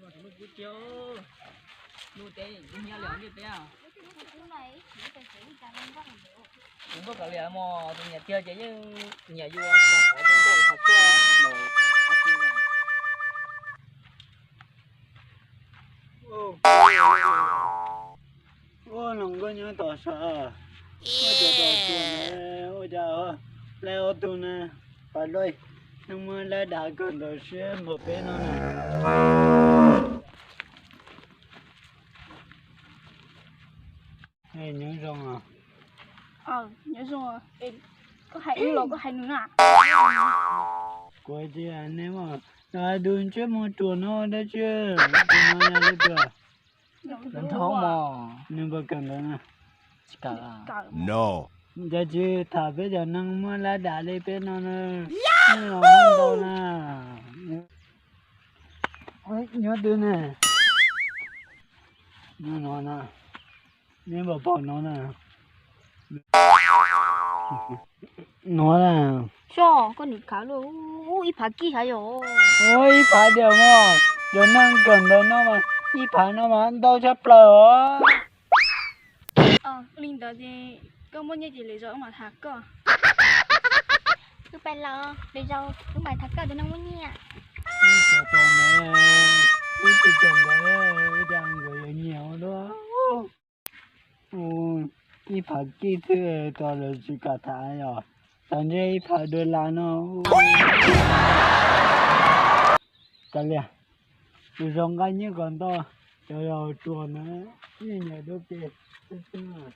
Kuv teb nyiaj li ib teb. Kuv npaj kom liam mog, tus nyiam tiag ces yeej nyiam yus tau qhov zoo nkauj qhov tsuag los. Ua los nkauj nyob tom sav, ua cas tom tsuas na, ua cas laib ob tug na, pab luaj, neeg muaj lab dav kawg ntawd siab npaum peb no na. Nyob zoo os. Nyob zoo, koj hais wb los koj hais nws na? Kuv hais tias nej mas, dub ntsej muag ruam no dab tsi, tus no yog leej twg? Nws puas kawm ntawv na? Cas tsis tham peb cov neeg muaj lab dav li peb no na, nej los muaj ntau na. Nyob twg ne? Nyob no na. Nej puas pom no na? No na. Xyov koj nim khav luaj, ib phav kij hav yom. Ib phav diam mog, cov neeg kawm ntawv no mas ib phav no mas ntau tshaj plaws os. Li ntawd ces koj muaj nyiaj ces lwm zaus wb mam tham koj. Wb pais los, lwm zaus wb mam tham koj tus neeg muaj nyiaj. Wb cov tos ntawd, wb tsis cov ntawd, wb cas nkawd yuav nyiam ua luaj. Ib phav kij xwb tos lawv tsis kam tham yom, tas ntshe ib phav dua las no. Kav liam, tus zoo nqaij nyiaj kom ntau, cov yog ruam na, yeej nyiam dua ke xwb xwb.